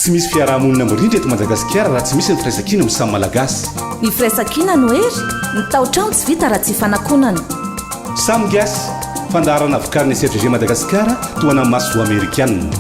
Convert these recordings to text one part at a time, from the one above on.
Tsy misy fiaraha-monina mirindra eto Madagasikara raha tsy misy ny firaisankina amin'ny samy Malagasy. Ny firaisankina no hery, ny tao-trano tsy vita raha tsy ifanakonana. Samy Gasy, fandaharana vokarin'ny SFGG Madagasikara tohanan'ny masoivoho amerikanina.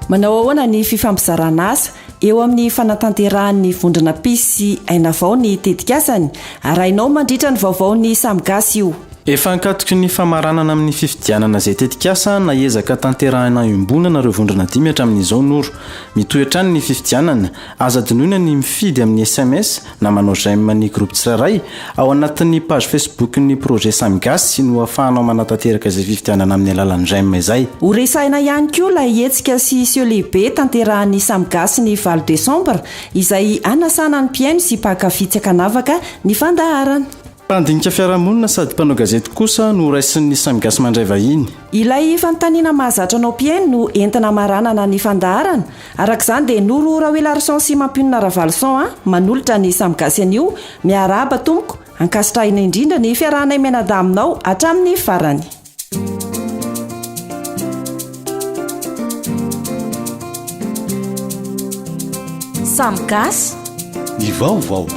Manao ahoana ny fifampizarana asa eo amin'ny fanatanterahan'ny vondrona Peace sy Aina Vao ny tetikasany? Arahinao mandritra ny vaovaon'ny Samy Gasy io. Efa ankatoky ny famaranana amin'ny fifidianana izay tetikasa na ezaka tanterahina iombonana ireo vondrona dimy hatramin'izao Noro. Mitohy hatrany ny fifidianana. Aza adinoina ny mifidy amin'ny sms na manao j'aime ny groupe tsirairay ao anatin'ny page Facebook-n'ny projet Samy Gasy no ahafahanao manatanteraka izay fifidianana amin'ny alalan'ny j'aime izay. Ho resahina ihany koa ilay hetsika sy seho lehibe tanterahan'ny Samy Gasy ny valo desambra izay hanasana ny mpihaino sy mpankafy tsy ankanavaka ny fandaharana. Mpandinika fiarahamonina sady mpanao gazety kosa no horaisin'ny Samy Gasy mandray vahiny. Ilay fanontaniana mahazatra anao mpihaino no entina hamaranana ny fandaharana Araka izany dia Noro Raoilarison sy Mampionona Ravalison a manolotra ny Samy Gasy anio, miarahaba tompoko, ankasitrahina indrindra ny fiarahanay mianadahy aminao hatramin'ny farany. Samy Gasy. Ny vaovao.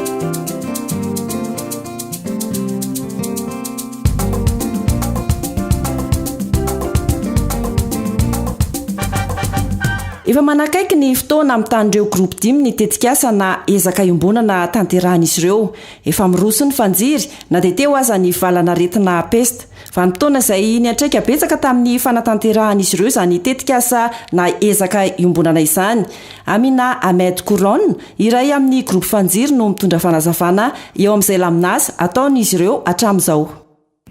Efa manakaiky ny fotoana hamitàn'ireo groupe dimy ny tetikasa na ezaka iombonana tanterahan'izy ireo. Efa miroso ny fanjiry na dia teo aza ny valan'aretina pesta. Vanim-potoana izay niantraika betsaka tamin'ny fanatanterahan'izy ireo izany tetikasa na ezaka iombonana izany. Amina Ahmed Kouron, iray amin'ny groupe Fanjiry no mitondra fanazavana eo amin'izay laminasa ataon'izy ireo hatramin'izao.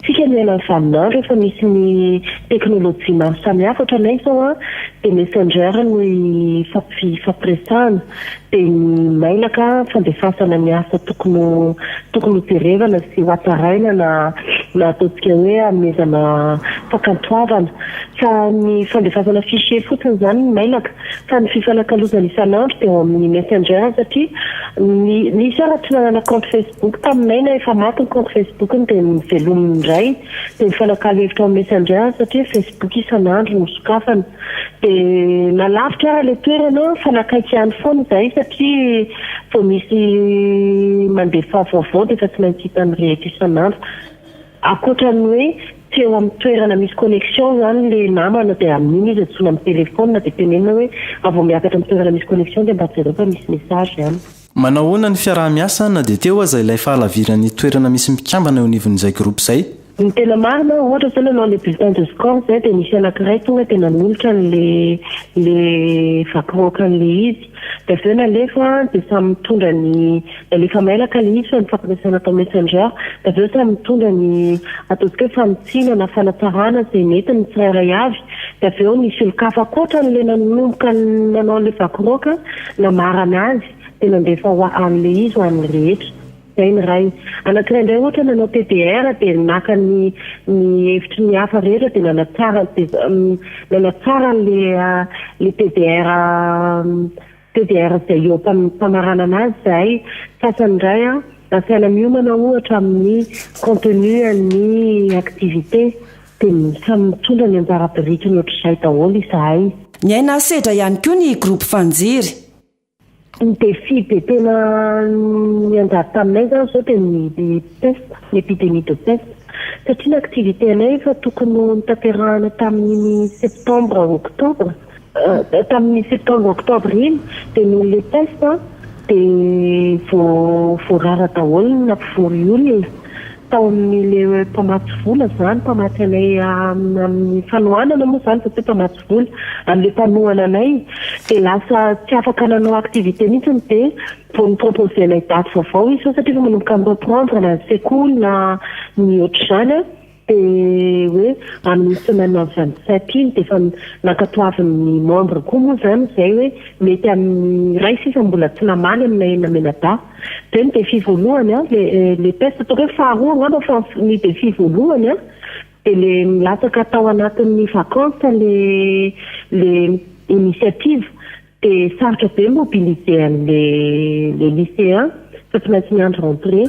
Tsika miaina ny vaninandro efa misy ny teknolojia maro samihafa ohatranay izao dia messenger no ifampiresahana dia ny mailaka fandefasana ny asa tokony ho tokony ho jerevana sy ho hatsaraina na na ataontsika hoe hanomezana fakantoavana fa ny fandefasana fichier fotsiny izany ny mailaka Fa ny fifanakalozana isan'andro dia ao amin'ny messenger satria ny nisy ara tsy nanana compte facebook taminay na efa maty ny compte facebook-ny dia novelominy indray dia mifanakalo hevitra ao amin'ny messenger satria facebook isan'andro no sokafana dia na lavitra ara ilay toerana fa nakaiky ihany foana izahay satria vao misy mandefa vaovao dia efa tsy maintsy hitan'ny rehetra isan'andro. Ankoatra ny hoe tsy eo amin'ny toerana misy connexion izany ilay namana dia amin'iny izy antsoina amin'ny téléphone dia tenenina hoe raha vao miakatra amin'ny toerana misy connexion dia mba jereo fa misy message any. Manao ahoana ny fiaraha-miasa na dia teo aza ilay fahalaviran'ny toerana misy mpikambana eo anivon'izay groupe izay? Ny tena marina, ohatra izao nanao ilay bulletin de score izay dia nisy anankiray tonga dia nanolotra an'ilay ilay vakiraoka an'ilay izy. Dia avy eo nalefa dia samy mitondra ny nalefa mailaka ilay izy fa nifampiresahana tao messenger dia avy eo samy mitondra ny ataontsika hoe fanitsiana na fanatsarana izay mety ny tsirairay avy dia avy eo nisy olon-kafa ankoatra an'ilay nanomboka nanao an'ilay vakiraoka namarana azy dia nandefa ho an'ilay izy ho an'ny rehetra. Izay ny iray. Anankiray indray ohatra nanao TDR dia naka ny ny hevitry ny hafa rehetra dia nanatsara nanatsara an'ilay ilay TDR TDR izay eo am-pamaranana azy izahay. Sasany indray an, asaina miomana ohatra amin'ny contenu an'ny activité dia samy mitondra ny anjara birikiny ohatr'izay daholo izahay. Niaina sedra ihany koa ny groupe Fanjiry. Ny défi be tena nianjady taminay izany izao dia ny peste, ny épidémie de peste. Satria ny activité anay efa tokony ho notanterahana tamin'iny septembre octobre, tamin'ny septembre octobre iny, dia noho ilay peste dia voarara daholo ny nampivory olona. Tao amin'ilay mpamatsy vola izany, mpamatsy anay amin'ny fanohanana moa izany fa tsy hoe mpamatsy vola, amin'ilay mpanohana anay dia lasa tsy afaka nanao activité mihitsy dia vao ni-proposer-nay daty vaovao izy izao satria efa manomboka mi-reprendre na ny sekoly na ny ohatr'izany dia hoe amin'ny semaine 27 iny dia efa nankatoavin'ny membre koa moa izany izay hoe mety amin'ny iray sisa mbola tsy namaly aminay enina menadahy. Dia ny défi voalohany an, le le test ataoko hoe faharoa angamba fa ny défi voalohany an, dia le nilatsaka tao anatin'ny vacances le le initiative dia sarotra be mobiliser an'le le lycéen fa tsy maintsy miandry rentrée.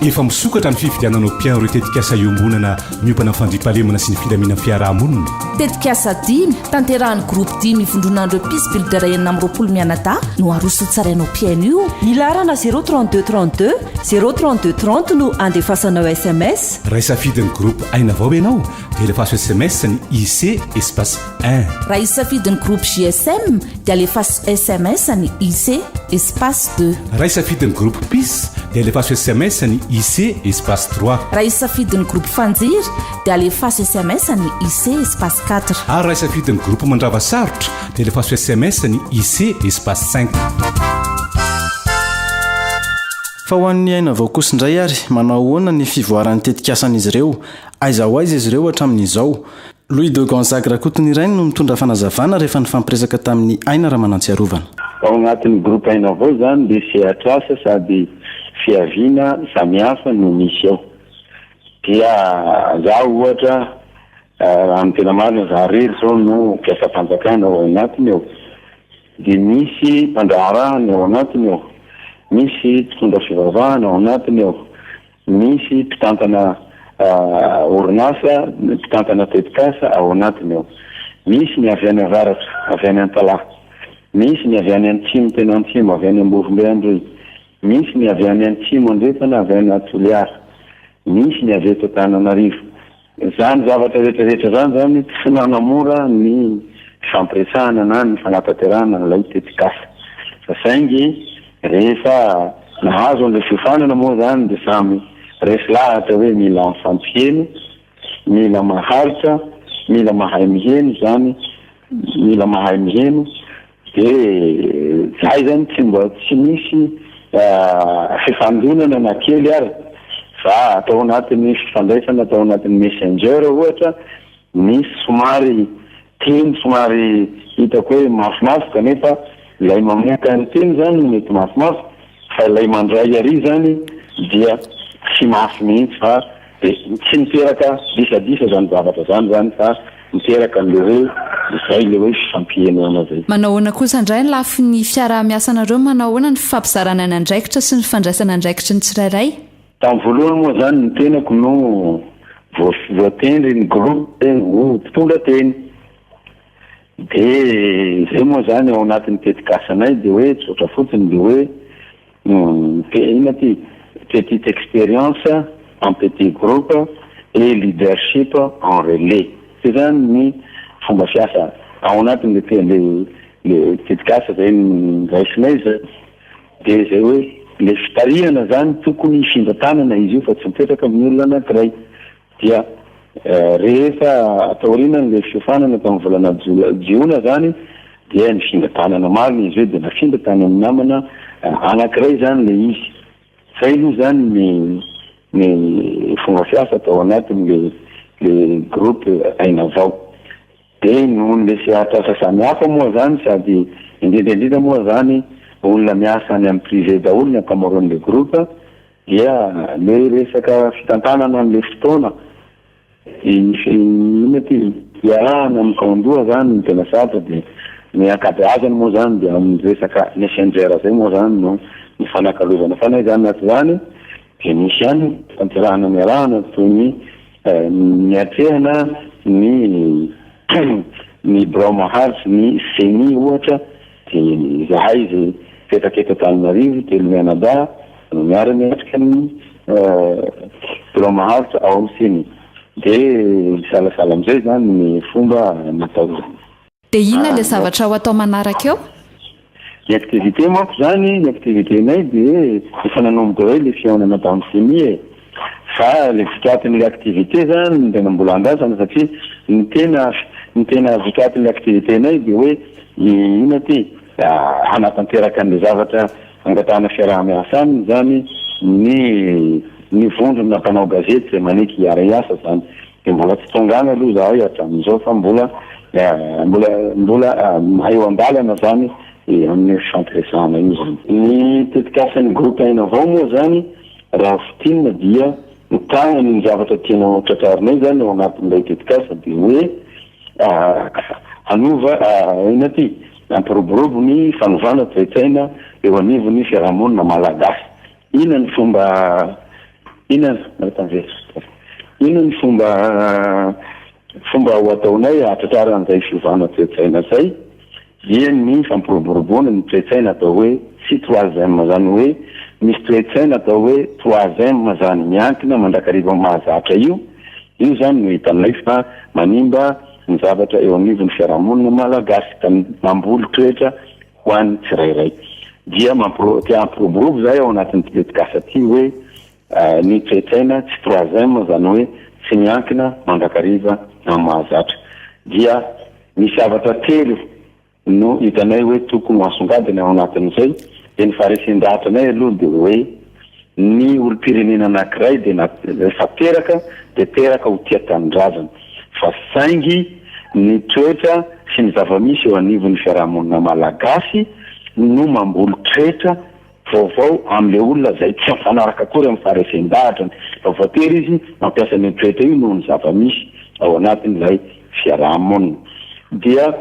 Efa misokatra ny fifidianana ho mpiaro ireo tetikasa iombonana miompana amin'ny fandriampahalemana sy ny filaminan'ny fiaraha-monina. Tetikasa dimy, tanterahan'ny groupe dimy ivondronan'ireo Peace Builder 26 mianadahy no aroso hotsaraina ho mpihaino io. Ny laharana zéro 32 32 zéro 32 30 no andefasanao sms. Raha hisafidy ny groupe Aina Vao ianao dia alefaso sms ny IC espace un. Raha hisafidy ny groupe JSM dia alefaso sms ny IC espace deux. Raha hisafidy ny groupe Peace dia alefaso sms ny IC espace trois. Raha hisafidy ny groupe Fanjiry dia alefaso sms ny IC espace quatre. Ary raha hisafidy ny groupe Mandrava Sarotra dia alefaso sms ny IC espace cinq. Fa ho an'ny Aina vao kosa indray ary, manao ahoana ny fivoaran'ny tetikasan'izy ireo? Aiza ho aiza izy ireo hatramin'izao? Louis de Gonzague Rakotonirainy no mitondra fanazavana rehefa nifampiresaka tamin'i Aina Ramanantsiarovana. Ao anatin'ny groupe Aina Vao izany dia sehatr'asa sady fiaviana samihafa no misy ao. Dia za ohatra raha ny tena marina za rery zao no mpiasam-panjakana ao anatiny ao. Dia misy mpandraharaha ny ao anatiny ao, misy mpitondra fivavahana ao anatiny ao. Misy mpitantana orinasa, mpitantana tetikasa ao anatiny ao. Misy ny avy any avaratra, avy any Antalaha. Misy ny avy any antsimo tena antsimo, avy any Ambovombe Androy. Misy ny avy any antsimo andrefana, avy any Toliara. Misy ny avy eto Antananarivo. Izany zavatra rehetra rehetra izany izany tsy nanamora ny fifampiresahana na ny fanatanterahana an'ilay tetikasa. Fa saingy rehefa nahazo an'ilay fiofanana moa izany dia samy resy lahatra hoe mila mifampiheno, mila maharitra, mila mahay miheno izany, mila mahay miheno. Dia izahay izany tsy mba tsy misy fifandonana na kely ary fa atao anatin'ny fifandraisana atao anatin'ny messenger ohatra misy somary teny somary hitako hoe mafimafy kanefa ilay mamoaka ny teny izany no mety mafimafy fa ilay mandray ary izany dia tsy mafy mihitsy fa Dia tsy miteraka disadisa izany zavatra izany izany fa miteraka an'ilay hoe izay ilay hoe fifampihenoana izay. Manao ahoana kosa indray ny lafiny fiaraha-miasanareo, manao ahoana ny fifampizarana ny andraikitra sy ny fandraisana andraikitry ny tsirairay? Tamin'ny voalohany moa izany ny tenako no voatendry ny groupe ho mpitondra teny. Dia izay moa izany ao anatin'ny tetikasanay dia hoe tsotra fotsiny dia hoe Inona ty? Petite expérience en petit groupe et leadership en relais. Zay zany ny fomba fiasa ao anatin'le le le tetikasa zay noraisinay zay. De zay hoe le fitarihana zany tokony hifindra tanana izy io fa tsy mipetraka amin'ny olona anakiray. Dia rehefa taorianan'ilay fiofanana tamin'ny volana jiona izany dia nifindra tanana marina izy io dia nafindra tany amin'ny namana anankiray izany ilay izy. Izay aloha izany ny ny fomba fiasa tao anatin'ilay ilay groupe Aina Vao. Dia noho ny sehatr'asa samihafa moa izany sady indrindra indrindra moa izany olona miasa any amin'ny privé daholo ny ankamaroan'ilay groupe Dia le resaka fitantanana an'le fotoana, inona ty, iarahana amin'ny kaondoha zany no tena sarotra dia ny ankabeazany moa zany dia amin'ny resaka messenger zay moa zany no nifanakalozana fa na izany na tsy izany dia misy ihany ny fitanterahana niarahana toy ny niatrehana ny ny birao maharitry ny ceni ohatra Dia izahay izay mipetraka eto Antananarivo, telo mianadahy, no miara-miatrika ny birao maharitra ao amin'ny ceni. Dia misalasala amin'izay izany ny fomba natao izany. Dia inona ilay zavatra ho atao manaraka eo? Ny activité manko izany, ny activité-nay dia efa nanomboka izay ilay fihaonana tamin'ny ceni e. Fa ilay votoatin'ilay activité izany no tena mbola andrasana satria ny tena ny tena votoatin'ilay activité-nay dia hoe inona ity, hanatanteraka an'ilay zavatra angatahana fiaraha-miasa aminy izany ny ny vondrona mpanao gazety izay manaiky hiara-hiasa izany. Dia mbola tsy tonga any aloha izahay hatramin'izao fa mbola mbola mbola eo an-dalana izany amin'io fifampiresahana io izany. Ny tetikasan'ny groupe Aina Vao moa izany raha fintinina dia ny tanjona ny zavatra tiana ho tratrarinay izany ao anatin'ilay tetikasa dia hoe hanova inona ity hampiroborobo ny fanovana toe-tsaina eo anivon'ny fiarahamonina malagasy. Inona ny fomba. Inona Inona ny fomba fomba ho ataonay hahatratrarana izay fiovana toe-tsaina izay? Dia ny fampiroboroboana ny toe-tsaina atao hoe tsy troisième, izany hoe misy toe-tsaina atao hoe troisième izany miankina mandrakariva amin'ny mahazatra io, io izany no hitanay fa manimba ny zavatra eo anivon'ny fiarahamonina malagasy ka mamboly toetra ho an'ny tsirairay. Dia mampiro- te hampiroborobo izahay ao anatin'ity tetikasa ity hoe ny toe-tsaina tsy troisième izany hoe tsy miankina mandrakariva amin'ny mahazatra. Dia misy zavatra telo no hitanay hoe tokony ho asongadina ao anatin'izay dia ny faharesen-dahatra anay aloha dia hoe ny olom-pirenena anankiray dia na rehefa teraka dia teraka ho tia tanindrazana fa saingy ny toetra sy ny zava-misy eo anivon'ny fiarahamonina malagasy no mamboly toetra vaovao amin'ilay olona izay tsy mifanaraka akory amin'ny faharesen-dahatrany fa voatery izy mampiasa an'io toetra io noho ny zava-misy ao anatin'ilay fiarahamonina dia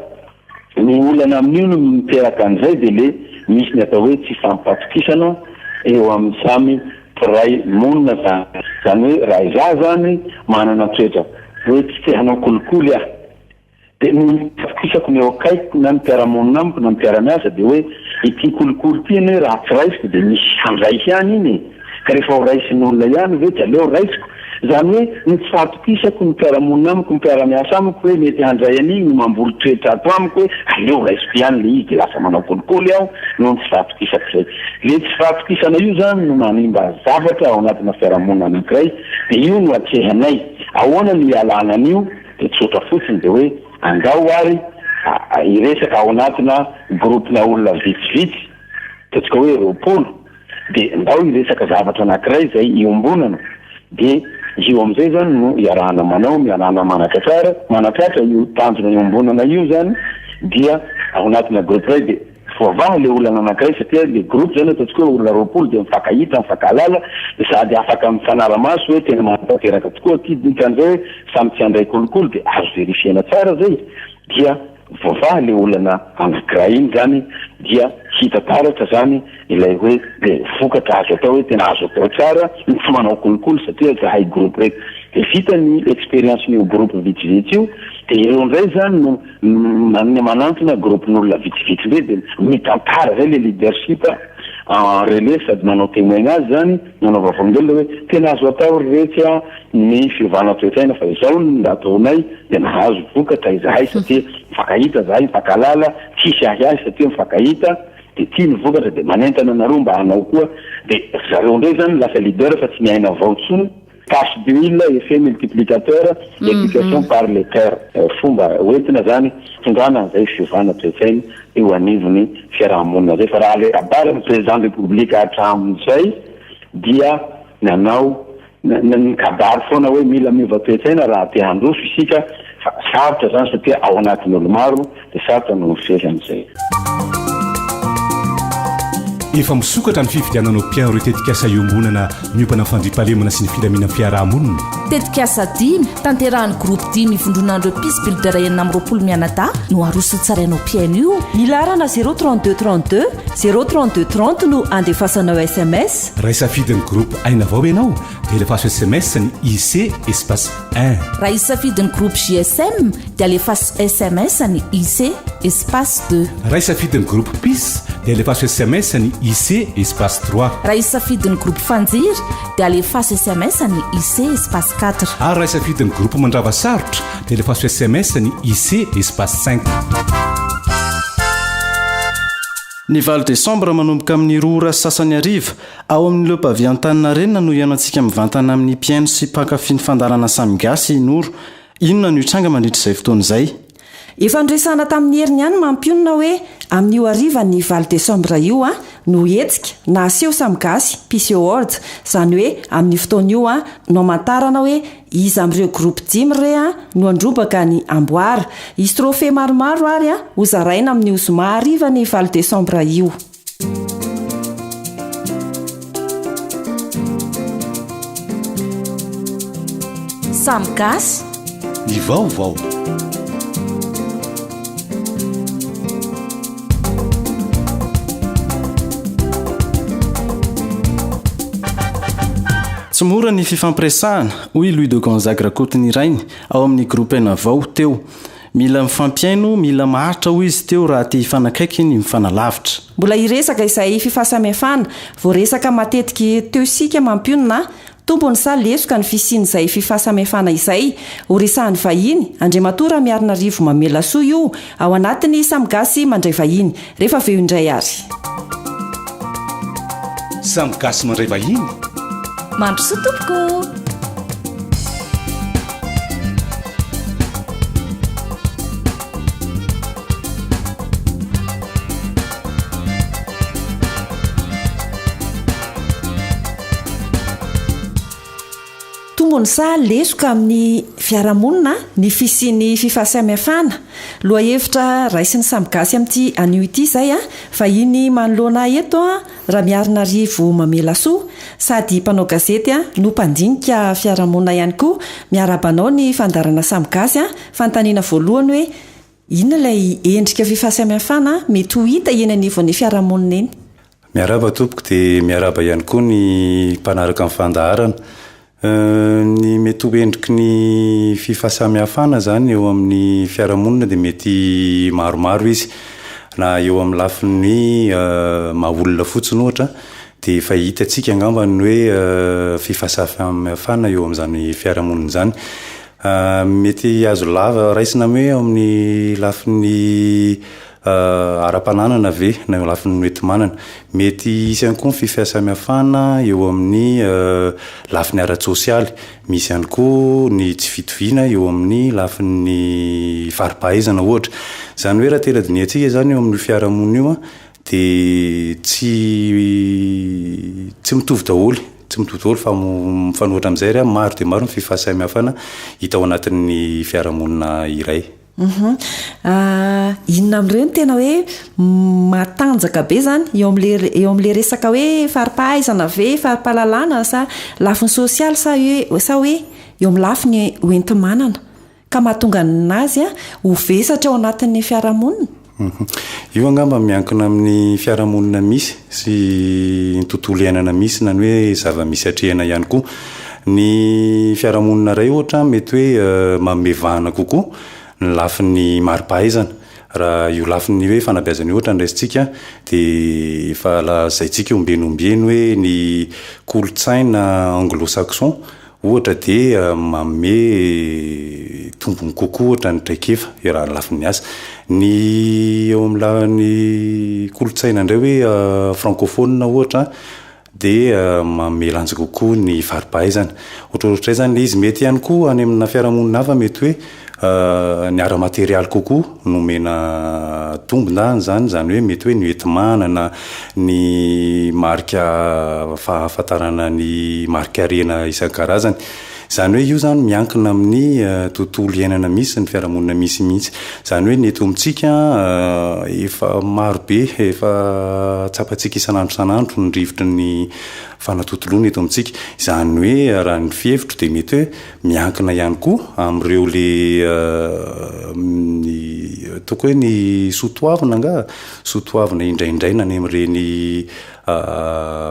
Ny olana amin'io no miteraka an'izay dia le misy ny atao hoe tsy fampatokisana eo amin'ny samy mpiray monina zany. Zany hoe raha izaho zany manana toetra hoe tsy te hanao kolikoly aho dia noho ny fatokisako ny eo akaikiko na ny mpiara-monina amiko na ny mpiara-miasa dia hoe ity kolikoly ity anie raha tsy raisiko dia misy handray ihany iny e! Ka rehefa ho raisin'olona ihany ve dia aleo raisiko? Izany hoe ny tsy fahatokisako ny mpiara-monina amiko, ny mpiara-miasa amiko hoe mety handray an'iny no mamboly toetra ato amiko hoe aleo raisiko ihany ilay izy dia lasa manao kolikoly aho noho ny tsy fahatokisako izay. Ilay tsy fahatokisana io izany no manimba zavatra ao anatina fiarahamonina anankiray dia io no atrehanay. Ahoana no hialana an'io? Dia tsotra fotsiny dia hoe andao ary hiresaka ao anatina groupe-na olona vitsivitsy, ataontsika hoe 20, Dia ndao hiresaka zavatra anankiray izay iombonana, dia io amin'izay izany no iarahana manao, miarahana manatratrara, manatratra io tanjona iombonana io izany, dia ao anatina groupe iray dia voavaha ilay olana anankiray satria ilay groupe izany ataontsika hoe olona 20 dia mifankahita, mifankahalala, dia sady afaka mifanara-maso hoe tena manatanteraka tokoa ity, dikan'izay hoe samy tsy handray kolikoly dia azo verifier-na tsara izay, dia Voavaha le olana anakiray iny zany dia hita taratra zany ilay hoe le vokatra azo atao hoe tena azo atao tsara ny tsy manao kolikoly satria zahay groupe reto de vita ny experience n'io groupe vitsivitsy io de ireo ndray zany no manantona groupe n'olona vitsivitsy ndray de mitantara zay le leadership en relais sady manao témoignage zany manao vavolombelona hoe tena azo atao ry retsy a ny fiovana toe-tsaina fa izao no nataonay dia nahazo vokatra izahay satria mifankahita zahay, mifankahalala, tsisy ahiahy satria mifankahita dia tia ny vokatra dia manentana anareo mba hanao koa dia ry zareo indray zany lasa leader fa tsy miaina vao intsony. Tache d'huile, effet multiplicateur, éducation par les pairs. Fomba hoentina zany hitondrana an'izay fiovana toe-tsaina eo anivon'ny fiaraha-monina zay fa raha le kabarin'ny président république hatramin'izay dia nanao Ny kabary foana hoe mila miova toe-tsaina raha te handroso isika fa sarotra izany satria ao anatin'ny olo-maro dia sarotra no mifehy an'izay. Efa misokatra ny fifidianana ho mpiaro ireo tetikasa iombonana miompana amin'ny fandriampahalemana sy ny filaminan'ny fiaraha-monina. Tetikasa dimy, tanterahan'ny groupe dimy ivondronan'ireo Peace Builder 26 mianadahy no aroso tsarainao mpihaino io. Ny laharana zéro 32 32 zéro 32 30 no andefasanao sms. Raha hisafidy ny groupe Aina Vao ianao dia alefaso sms ny IC espace un. Raha hisafidy ny groupe JSM dia alefaso sms ny IC espace deux. Raha hisafidy ny groupe Peace dia alefaso sms ny IC espace trois. Raha hisafidy ny groupe Fanjiry dia alefaso sms ny IC espace quatre. Ary raha hisafidy ny groupe Mandrava Sarotra dia alefaso sms ny IC espace cinq. Ny valo desambra manomboka amin'ny roa ora sy sasany hariva, ao amin'ny Le Pavé Antaninarenina no hihaonantsika mivantana amin'ny mpihaino sy mpankafy ny fandaharana Samy Gasy i Noro. Inona no hitranga mandritra izay fotoana izay? Efa noresahana tamin'ny heriny ihany mampionona hoe amin'io harivan'ny valo desambra io no hetsika na seho Samy Gasy, Peace Awards, izany hoe amin'io fotoana io no hamantarana hoe Iza amin'ireo groupe dimy re no handrombaka ny amboara? Hisy trophée maromaro ary ho zaraina amin'io zoma hariva ny valo desambra io. Samy gasy. Ny vaovao. Tsy mora ny fifampiresahana, hoy i Louis de Gonzague Rakotonirainy, ao amin'ny Groupe Navao, teo. Mila mifampihaino, mila maharitra, hoy izy teo, raha te hifanakaiky ny mifanalavitra. Mbola hiresaka izay fifahasamihafana voaresaka matetika teo isika mampionona Tombony sa lesoka ny fisian'izay fifahasamihafana izay? Ho resahan'ny vahiny, Andriamatoa Ramiarinarivo Mamelasoa io, ao anatin'ny Samy Gasy Mandray Vahiny. Rehefa avy eo indray ary. Samy Gasy Mandray Vahiny. Mandrosoa tompoko! Tombony sa lesoka amin'ny fiarahamonina ny fisian'ny fifahasamihafana? Lohahevitra raisin'ny samy gasy amin'ity anio ity izay vahiny manoloana ahy eto Ramiarinarivo Mamelasoa, sady mpanao gazety no mpandinika fiarahamonina ihany koa. Miarahaba anao ny fandaharana samy gasy. Fanontaniana voalohany hoe inona ilay endrika fifahasamihafana mety ho hita eny anivon'ny fiarahamonina eny? Miarahaba tompoko dia miarahaba ihany koa ny mpanaraka ny fandaharana. Ny mety ho endriky ny fifahasamihafana izany eo amin'ny fiarahamonina dia mety maromaro izy. Na eo amin'ny lafiny maha olona fotsiny ohatra dia efa hitantsika angamba ny hoe fifahasamihafana eo amin'izany fiarahamonina izany. Mety azo lava raisina amin'ny hoe eo amin'ny lafiny Ara-pananana ve na eo lafiny hoenti-manana? Mety hisy ihany koa ny fifahasamihafana eo amin'ny lafiny ara-tsosialy. Misy ihany koa ny tsy fitoviana eo amin'ny lafiny fari-pahaizana ohatra. Izany hoe raha tena dinihantsika izany eo amin'io fiarahamonina io dia tsy tsy mitovy daholo, tsy mitovy daholo fa mifanohitra amin'izay ary maro dia maro ny fifahasamihafana hita ao anatin'ny fiarahamonina iray. Uhum. Inona amin'ireo no tena hoe matanjaka be izany eo amin'ilay eo amin'ilay resaka hoe fari-pahaizana ve, fari-pahalalana sa lafiny sosialy sa hoe sa hoe eo amin'ny lafiny hoenti-manana ka mahatonga an'azy ho vesatra ao anatin'ny fiarahamonina? Uhum. Io angamba miankina amin'ny fiarahamonina misy sy ny tontolo iainana misy na ny hoe zava-misy atrehina ihany koa. Ny fiarahamonina iray ohatra mety hoe manome vahana kokoa ny lafiny mari-pahaizana. Raha io lafiny hoe fanabeazana io ohatra no raisintsika dia efa lazaintsika ombieny ombieny hoe ny kolontsaina anglo-saxon Ohatra dia manome tombony kokoa ohatra ny traikefa eo raha ny lafiny asa. Ny eo amin'ny lafin'ny kolontsaina indray hoe francophone ohatra dia manome lanja kokoa ny fari-pahaizana. Ohatrohatr'izay izany ilay izy. Mety ihany koa any amina fiarahamonina hafa mety hoe Ny ara-materialy kokoa no omena tombon-dahiny izany, izany hoe mety hoe ny hoenti-manana, ny marika fahafantarana ny mari-karena isan-karazany. Izany hoe io izany miankina amin'ny tontolo iainana misy, ny fiarahamonina misy mihitsy. Izany hoe ny eto amintsika efa maro be, efa tsapantsika isan'andro isan'andro ny rivotry ny fanatontoloana eto amintsika. Izany hoe raha ny fihevitro dia mety hoe Miankina ihany koa amin'ireo le ny ataoko hoe ny soa toavina angaha, soa toavina indraindraina any amin'ireny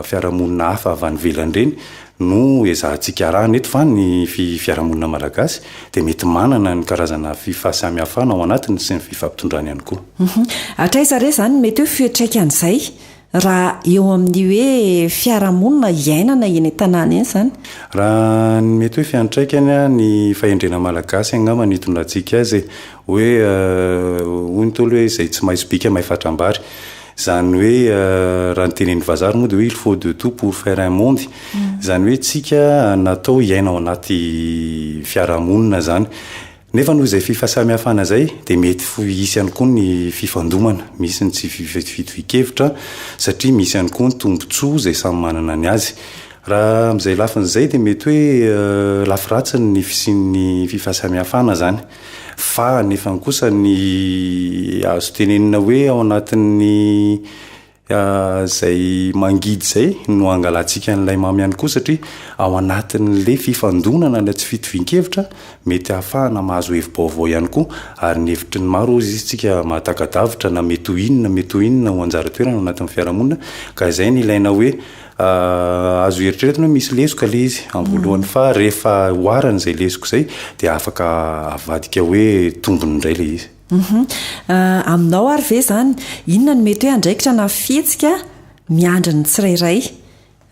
fiarahamonina hafa avy any ivelany ireny no ezahantsika arahina eto fa ny fiarahamonina malagasy dia mety manana ny karazana fahasamihafana ao anatiny sy ny fifampitondrany ihany koa. Hatraiza re izany no mety hoe fiantraikan'izay Raha eo amin'ny hoe fiarahamonina iainana eny an-tanàna eny izany. Raha ny mety hoe fiantraikany, ny fahendrena malagasy angamba no hitondrantsika azy e. Hoe hoy ny Ntaolo hoe izay tsy mahay sobika mahay fatram-bary. Izany hoe raha ny tenenin'ny vazaha ary moa dia hoe il faut de tout pour faire un monde. Izany hoe tsika natao hiaina ao anaty fiarahamonina izany. Nefa noho izay fifahasamihafana izay dia mety hisy ihany koa ny fifandomana, misy ny tsy fitovian-kevitra satria misy ihany koa ny tombontsoa izay samy manana ny azy. Raha amin'izay lafiny izay dia mety hoe lafy ratsiny ny fisian'ny fifahasamihafana izany fa nefany kosa ny azo tenenina hoe ao anatin'ny. Izay mangidy izay no angalantsika an'ilay mamy ihany koa satria ao anatin'ilay fifandonana ilay tsy fitovian-kevitra mety ahafahana mahazo hevi-baovao ihany koa ary ny hevitry ny maro hozy izy tsika mahataka-davitra na mety ho inona mety ho inona ho anjara toerana ao anatin'ny fiarahamonina ka izay no ilaina hoe azo eritreretina hoe misy lesoka ilay izy amin'ny voalohany fa rehefa oharana izay lesoka izay dia afaka avadika hoe tombony indray ilay izy. Hum. Aminao ary ve izany, inona no mety hoe andraikitra na fihetsika miandry ny tsirairay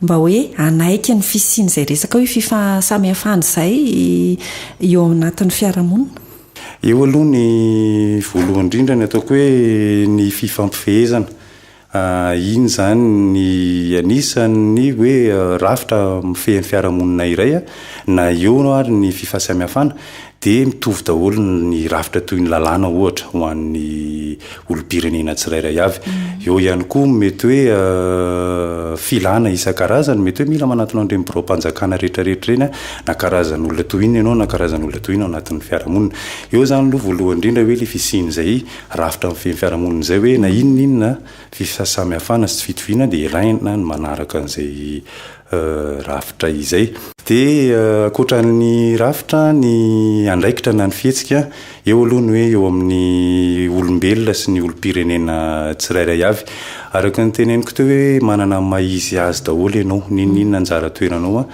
mba hoe hanaiky ny fisian'izay resaka hoe fifahasamihafana izay eo anatin'ny fiarahamonina? Eo aloha ny voalohany indrindra ny ataoko hoe ny fifampifehezana. Iny izany ny anisan'ny hoe rafitra mifehy ny fiarahamonina iray na eo ary ny fifahasamihafana dia mitovy daholo ny rafitra toy ny lalàna ohatra ho an'ny olom-pirenena tsirairay avy. Eo ihany koa mety hoe filana isan-karazany, mety hoe mila manatona an'ireny biraom-panjakana rehetrarehetra ireny na karazan'olona toy inona ianao na karazan'olona toy inona ao anatin'ny fiarahamonina. Eo izany aloha voalohany indrindra hoe ilay fisian'izay rafitra mifehy ny fiarahamonina izay hoe na inona inona fifahasamihafana sy tsy fitoviana dia ilaina ny manaraka an'izay rafitra izay. Dia ankoatra ny rafitra, ny andraikitra na ny fihetsika, eo aloha ny hoe eo amin'ny olombelona sy ny olom-pirenena tsirairay avy. Araka ny teneniko teo hoe manana ny maha izy azy daholo ianao, n'inon'inona anjara toeranao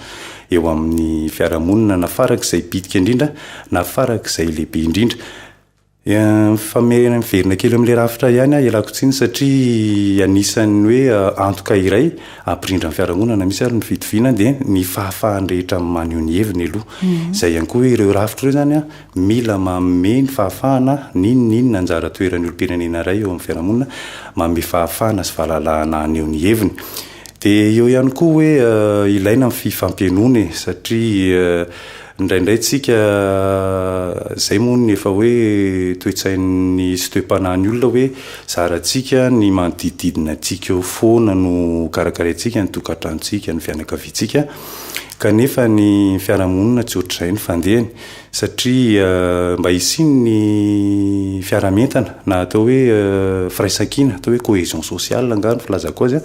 eo amin'ny fiarahamonina na farak'izay bitika indrindra na farak'izay lehibe indrindra. Mifamerina kely amin'ilay rafitra ihany aho, ialako tsiny satria anisan'ny hoe antoka iray hampirindra ny fiarahamonina na misy ary ny fitoviana dia ny fahafahan'ny rehetra maneho ny heviny aloha. Izay ihany koa hoe ireo rafitra ireo izany mila manome ny fahafahana n'inon'inona anjara toeran'ny olom-pirenena iray eo amin'ny fiarahamonina, manome fahafahana sy fahalalahana haneho ny heviny. Dia eo ihany koa hoe ilaina ny fifampihainoana e, satria indraindray tsika, izay moa ny efa hoe toe-tsain'ny sy toe-panahin'ny olona hoe zarantsika ny manodidididina antsika eo foana no karakaraintsika, ny tokantranontsika, ny fianakaviantsika, kanefa ny fiarahamonina tsy ohatr'izay ny fandehany. Satria mba hisian'ny fiaraha-mientana na atao hoe firaisankina, atao hoe cohésion sociale angaha no filazako azy,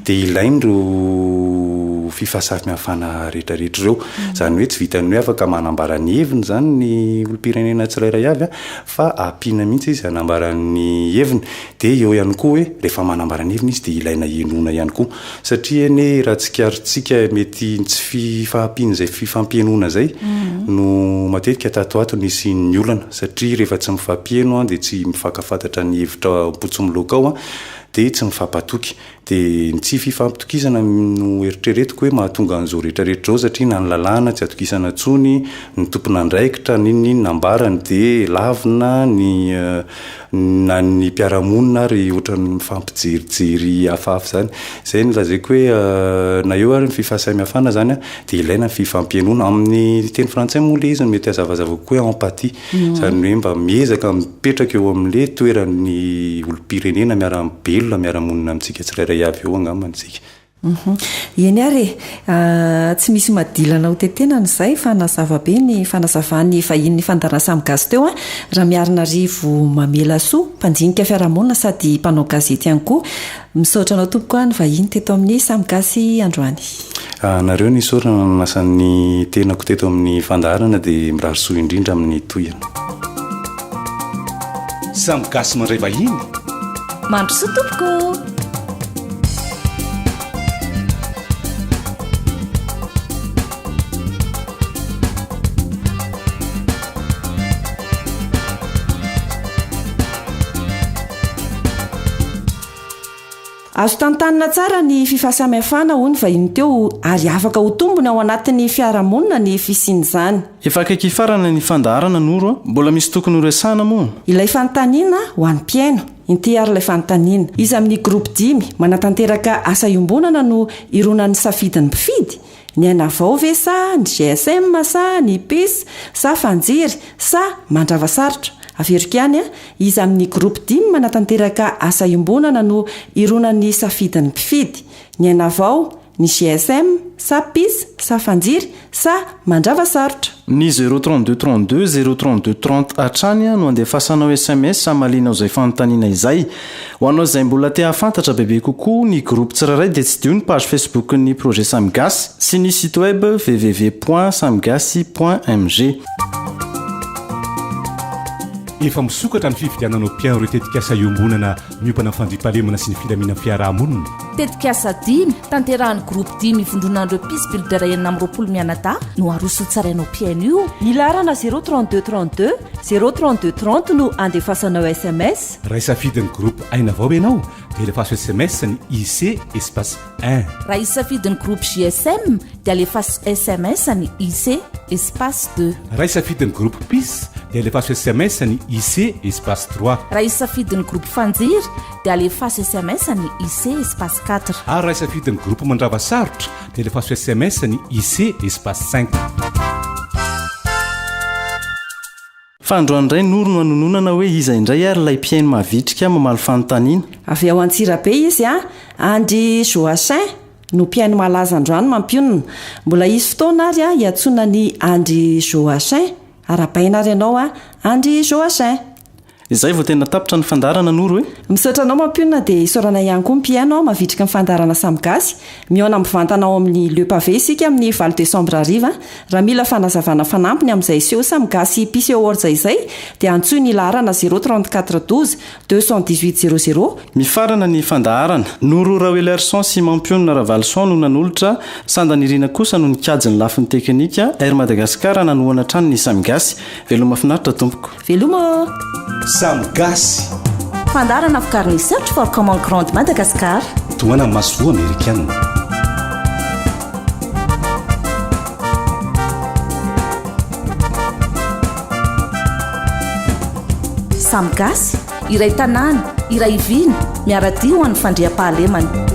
dia ilaina ireo fifahasamihafana rehetrarehetra ireo. Izany hoe tsy vitan'ny hoe afaka manambara ny heviny izany ny olom-pirenena tsirairay avy fa ampiana mihitsy izy hanambara ny heviny. Dia eo ihany koa hoe rehefa manambara ny heviny izy dia ilaina henoina ihany koa. Satria anie raha tsikaritsika mety ny tsy fifahampian'izay fifampihenoana izay no matetika tato ato nisian'ny olana satria rehefa tsy mifampiheno dia tsy mifankafantatra ny hevitra am-po tsy miloaka ao dia tsy mifampatoky. Dia ny tsy fifampitokisana no eritreretiko hoe mahatonga an'izao rehetra rehetra izao satria na ny lalàna tsy atokisana intsony, ny tompon'andraikitra n'inon'inona ambarany dia lavina, ny na ny mpiara-monina ary ohatran'ny mifampijerijery hafahafa izany. Izay no lazaiko hoe na eo ary ny fifahasamihafana izany dia ilaina ny fifampihenoana. Amin'ny teny frantsay moa ilay izy no mety hazavazava kokoa hoe empathie. Izany hoe mba miezaka mipetraka eo amin'ilay toeran'ny olom-pirenena miara-belona, miara-monina amintsika tsirairay avy eo angambany isika. Hum. Eny ary e! Tsy misy madilana ho tetenana izay fa nazava be ny fanazavan'ny vahinin'ny fandaharana Samy Gasy teo an! Ramiarinarivo Mamelasoa, mpandinika fiarahamonina sady mpanao gazety ihany koa. Misaotra anao tompoko an nivahiny teto amin'ny Samy Gasy androany. Anareo ny isaorana nanasa ny tenako teto amin'ny fandaharana dia mirary soa indrindra amin'ny tohiny. Samy gasy mandray vahiny. Mandrosoa tompoko. Azo tantanina tsara ny fifahasamihafana hoy ny vahiny teo ary afaka ho tombony ao anatin'ny fiarahamonina ny fisian'izany. Efa akaiky hifarana ny fandaharana Noro a! Mbola misy tokony horesahana moa? Ilay fanontaniana ho an'ny mpihaino. Inty ary ilay fanontaniana. Iza amin'ny groupe dimy manatanteraka asa iombonana no hironan'ny safidin'ny mpifidy? Ny Aina Vao ve sa ny GSM sa ny Peace sa Fanjiry sa Mandrava Sarotra? Averiko ihany a! Iza amin'ny groupe dimy manatanteraka asa iombonana no hironan'ny safidin'ny mpifidy? Ny Aina Vao? Ny GSM sa Peace sa Fanjiry sa Mandrava Sarotra? Ny zéro 32 32 zéro 32 30 hatrany no andefasanao sms hamalianao izay fanontaniana izay. Ho anao izay mbola te hahafantatra bebe kokoa ny groupe tsirairay dia tsidiho ny page Facebook-n'ny projet Samy Gasy sy ny site web www point samigasy point mg. Efa misokatra ny fifidianana ho mpihaino ireo tetikasa iombonana miompana amin'ny fandriampahalemana sy ny filaminan'ny fiaraha-monina. Tetikasa dimy, tanterahan'ny Groupe dimy ivondronan'ireo Peace Builder 26 mianadahy no aroso hotsarainao mpihaino io. Ny laharana zéro 32 32 zéro 32 30 no andefasanao sms. Raha hisafidy ny Groupe Aina Vao ianao dia alefaso sms ny IC espace un. Raha hisafidy ny Groupe JSM dia alefaso sms ny IC espace deux. Raha hisafidy ny Groupe Peace dia alefaso sms ny IC espace trois. Raha hisafidy ny Groupe Fanjiry dia alefaso sms ny IC espace quatre. Ary raha hisafidy ny Groupe Mandrava Sarotra dia alefaso sms ny IC espace cinq. Fa androany indray Noro no hanononana hoe iza indray ary ilay mpihaino mavitrika mamaly fanontaniana. Avy ao Antsirabe izy an! Andry Joachin no mpihaino malaza androany mampionona. Mbola hisy fotoana ary hiantsoana an'i Andry Joachin. Arahabaina ary ianao an! Andry Joachin. Izay vao tena tapitra ny fandaharana Noro e! Misaotra anao Mampionona dia isaorana ihany koa ny mpihaino mavitrika ny fandaharana Samy Gasy. Mihaona mivantana ao amin'ny Le Pavé isika amin'ny valo desambra hariva. Raha mila fanazavana fanampiny amin'izay seho Samy Gasy Peace Awards izay dia antsoy ny laharana zéro 34 12 218 zéro zéro. Mifarana ny fandaharana. Noro Raoelarison sy Mampionona Ravalison no nanolotra, Sanda Nirina kosa no nikajy ny lafiny teknika, Air Madagascar nanohana hatrany ny Samy Gasy. Veloma finaritra tompoko. Veloma ô! Samy gasy. Fandaharana vokarin'ny Search for Common Ground Madagascar. Tohanan'ny masoivoho amerikana. Samy gasy, iray tanàna, iray vina, miara-dia ho an'ny fandriampahalemana.